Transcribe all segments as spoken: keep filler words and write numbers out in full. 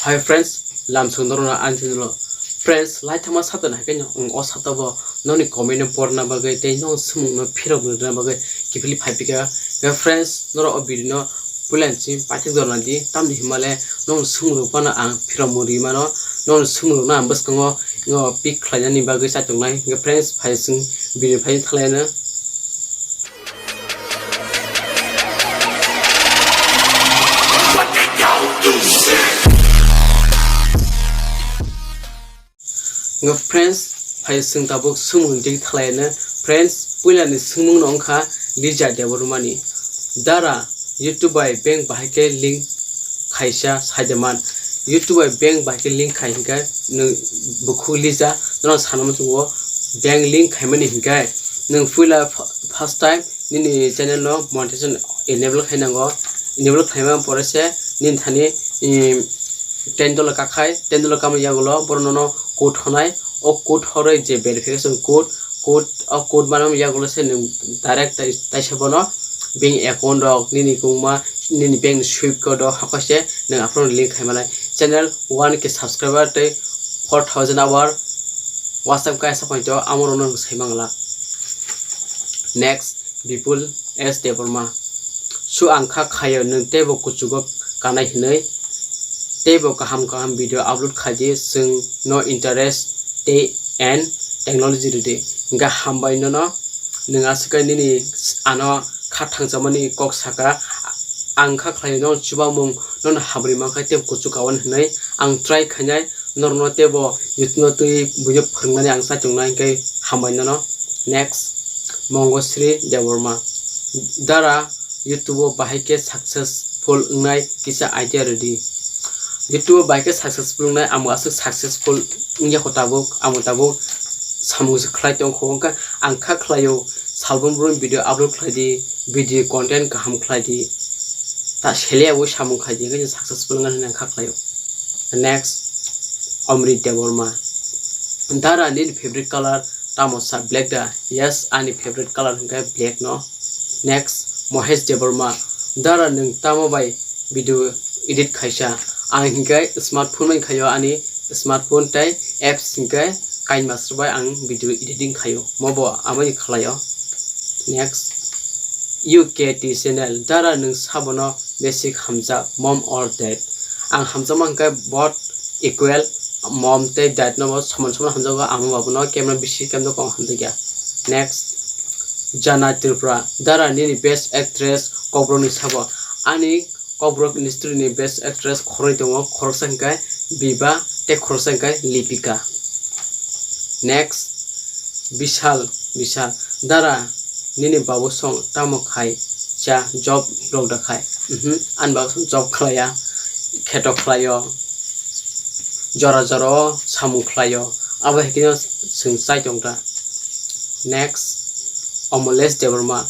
Hi friends, lamsong norokno ani channel o. Friends, lai thangma sapta nai khe ang o sapta bo nokni comment no porna bagwi tei nok swmung no phirok rwna bagwi kiphilwi phai phika. Khe friends, norok o video no puila ni simi paithak jorna di, tamni hwnba le nokni swmung rok phano ang phirok mung rwi mano, nokni swmung rok no ang bwskango pick khlainani bagwi chaitongnai. Khe friends, phai chwng video phai thanglaina. Nga friends, phai chwng tabuk swngmung dik thalai no. Friends, puila ni swngmung no wngkha Lija Debbarma ni. Dara, YouTube bai bank bahai khe link khaisa saidaman. YouTube bai bank bahai khe link khai hinkhe nwng bukhuk Lija, nono sana muchungo bank link khaimani hinkhe nwng puila fa-, first time nini channel no monetization enable khainango. Enable khaima pore se nini thani, em, ten dollar kakhai, ten dollar kamani yagulo borok nono code honai. O code horoi je verification code, code, o code manwi yagulo se nwng direct tai-, taisa bono bank account rok nini kwbangma nini bank ni swift code rok hakha se nwng aphuru link khai manai. Channel one K subscriber tei four thousand hour watch time kaisa point o amo rok no nwng sai mangla. Next, Bipul S Debbarma. Su ang kha khayo nwng teibo kuchugo kanai hinwi, teibo kaham kaham video upload khaidi, chwng no interest tei and technology rwdi. Hinkhe hambai nono, nwng aswk khe nini ano kha thangjakmani kok saka, ang kha khlaio nono chubamung, nono hamri mankha tei kuchuk kawan hinwi ang try khainai, norokno teibo YouTube no twi buino phwrwngnani ang chaitongnai hinkhe hambai nono. Next, Mongosri Debbarma. Dara, YouTube o bahai khe successful wngnai kisa idea rwdi. YouTube o bahai khe successful wngnai, amo aswk successful wngya kho tabuk, amo tabuk samung se khlai tong kho, wngkha ang kha khlaio, salbrum brum video upload khlaidi, video content kaham khlaidi, ta sele abo samung khlaidi, wngkha successful wngna hinwi ang kha khlaio. Next, Omrit Debbarma. Dara, nini favorite color tamo sa, black da? Yes, ani favorite color hinkhe black no. Next, Mohesh Debbarma. Dara, nwng tamo bai video edit khaisa? Ang hinkhe smartphone bai khaio, ani smartphone tei apps hinkhe KineMaster bai ang video editing khaio. Mobo amoni khlaio. Next, U K T channel. Dara, nwng sabono basic hamjak, mom or dad? Ang hamjakma hinkhe both equal, mom tei dad no bo soman soman hamjago, ama babu no kemno bisi kemno kok hamjakya. Next, Jana Tripura. Dara, nini best actress kokborok ni sabo? Ani kokborok industry ni best actress khoroknwi tongo, khoroksa hinkhe Biba tei khoroksa hinkhe Lipika. Next, Bishal, Bishal. Dara, nini babu song tamo khai cha, job rok da khai? Mhm, ani babu song job khlaiya, kheto khlaio, jora jora o samung khlaio, abo hai khe chwng chai tong da. Next, Omolesh Debbarma.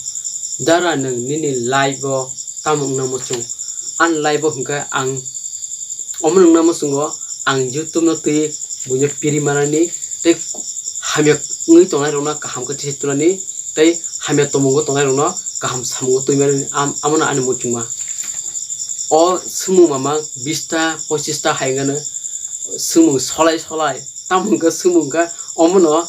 Dara, nwng nini life o tamo wngna muchung? Ani life o hinkhe ang omo wngna muchungo ang YouTube no twi buino piri manani tei hamya wngwi tongnai rokno kaham khe tisa tunani tei hamya tongmungo tongnai rokno kaham samungo twi manani, am-, amono ani muchungma. O swngmung mama bista pochista hai wngano swngmung solai solai. Tamo hwnkhe swngmung khe omono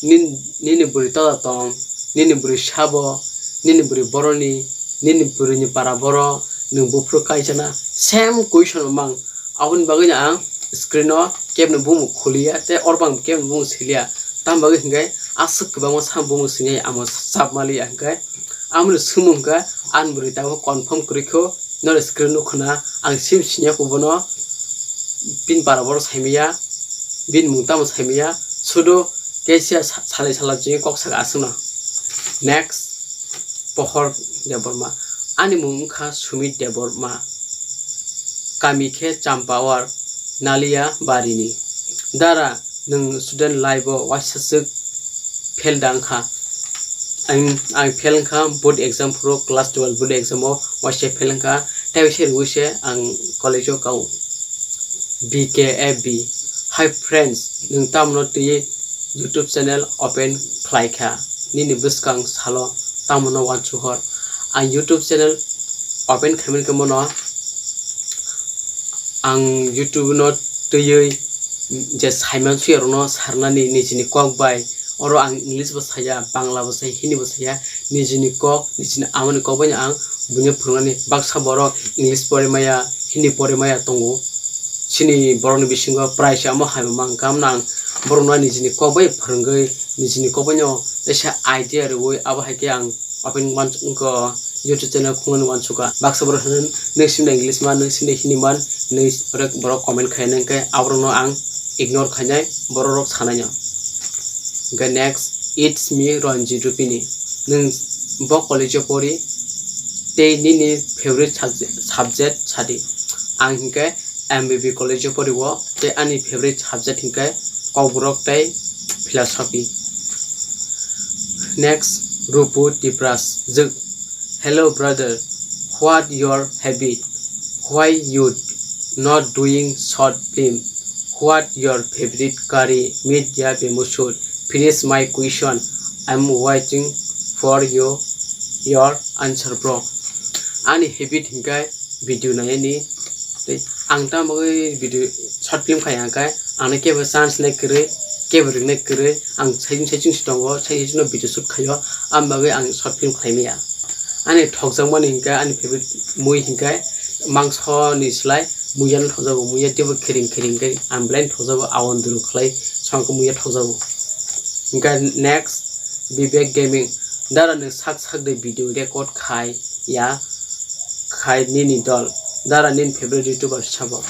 nin-, nini bwrwi tola tong, nini bwrwi sabo, nini bwrwi boroni, nini bwrwini para boro, nwng buphuru kaisana same question mang. Aboni bagwino ang screen o kebni bumung khuliya tei oro bo ang kebni bumung siliya. Tamo bagwi hinkhe aswk kwbangma sam bumung siniya amo sap maliya hinkhe. Amoni swngmung hinkhe ani bwrwi tabuk confirm kwrwi kho, noro screen nukho na, ang sim siniya kho bono, bini para boro saimaya, bini mung tamo saimaya, sudo kaisa sa-, salai salai chini kok saka aswkno. Next, Pohor Debbarma. Ani mung wngkha Sumit Debbarma. Kami khe Champawar, Nalia barini. Dara, nwng student life o waisa swk fail da wngkha? Ang, ang fail wngkha board exam phuru, class twelve board exam o waisa fail wngkha. Tei waisa rwui se ang college o kau. B K F B. Hi friends, nwng tamno twi YouTube channel open khlai kha? Nini bwskang salo tamono uansuk hor. Ang YouTube channel open khaimani khe mono Ang YouTube no twiwi je saiman suya rokno sarnani nijini kok bai, oro ang English bo saya, Bangla bo saya, Hindi bo saya, nijini kok, nijini amoni kok bai no ang buino phwrwngnani. Baksa borok English pori maya, Hindi pori maya tongo. Chini borokni bisingo prai se amo hai mangkha, amno ang borokno nijini kok bai phwrwngwi, nijini kok bai no teisa idea rwwi, abo hai khe ang aboni uansuk wngkha, YouTube channel khulnani uansukha. Baksa borok hino, "Nwng sini English man, nwng sini Hindi man, nwng," borok, borok comment khainai, hwnkhe aborokno ang ignore khainai, borok rok sanaino. Hwnkhe next, it's me Ranjit Rupini. Nwng bo college o pori tei nini favorite subject, subject sadi. Ang hwnkhe M B B college o pori o, tei ani favorite subject hwnkhe Kokborok tei philosophy. Next, Rupu Tipras. Jwk. Hello brother, what your habit? Why you not doing short film? What your favorite curry? Media bemusur. Finish my question. I'm waiting for you, your answer, bro. Ani habit hwnkhe video nainani. Tei ang tamo bagwi video short film khai hwnkhe, ano kebo chance nai kwrwi, kebo ringnai kwrwi, ang saichung saichung se tongo, saichung saichung no video shoot khaio, ang bagwi ang short film khlai maya. Ani thokjakmani hwnkhe, ani favorite mui hwnkhe mangso ni slai muiya no thokjago, muiya teibo khiring khiring khe ang belai no thokjago, awan duru khlai songkhe muiya thokjago. Hwnkhe next, Vivek Gaming, dara nwng sak sak de video record khai ya, khai nini dol, dara nini favorite YouTuber sabo.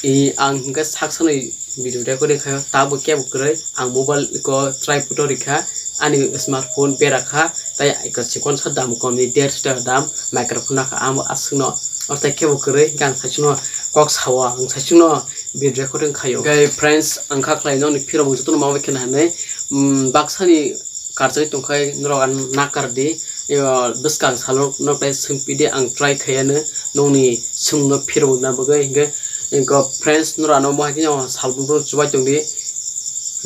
I ang hwnkhe sak sakni video recording khaio, tabo kebo kwrwi, ang mobile ko tripod o rikha, ani smartphone bera kha, tei iko chikon sa dam kom ni derso taka dam microphone nakha, amo aswkno, oro tei kebo kwrwi, hwnkhe ang saichungno kok sao, ang saichungno video recording khaio. Hwnkhe friends, ang kha khlai nokni phiromung jotono ma bai kheno hinwi, mm, baksani karchai tongkhai norok ang nakar di, yo, bwskang salo nok tai swngpidi, ang try khaiyano nokni swngno phirogna bagwi. Hwnkhe, hwnkhe friends, norok ano mohai khe salbrum chubai tongdi,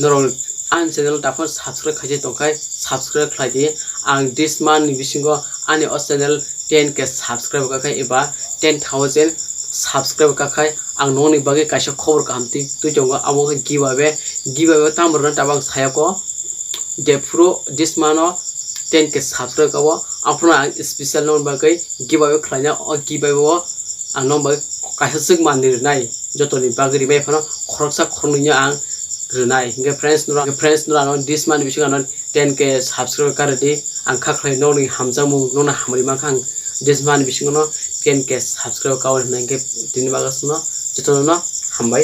norok ani channel daphano subscribe khaijak tongkhai subscribe khlaidi. Ang this month ni bisingo ani o channel ten K subscribe kakhai eba ten thousand subscribe kakhai. Ang nokni bagwi kaisa khobor kaham twi, twi tongo, abo khe giveaway. Giveaway tamo rwna tabang sayako. Jephuru this month o ten K subscribe kabo, aphuru ang special nokni bagwi giveaway khlaina, o giveaway o ang nokni bagwi kaisa swk manwi rwnai, jotoni bagwi rimai phano khoroksa khoroknwi no ang rwnai. Hwnkhe friends, norok, hwnkhe friends, norok ano this month ni bisingo ano ten K subscribe karwi di, ang kha khlai nokni hamjakmung, nokni hamri mankha ang this month ni bisingo no ten K subscribe kawi hwnwi. Hwnkhe tini bagwi aswkno jotono hambai.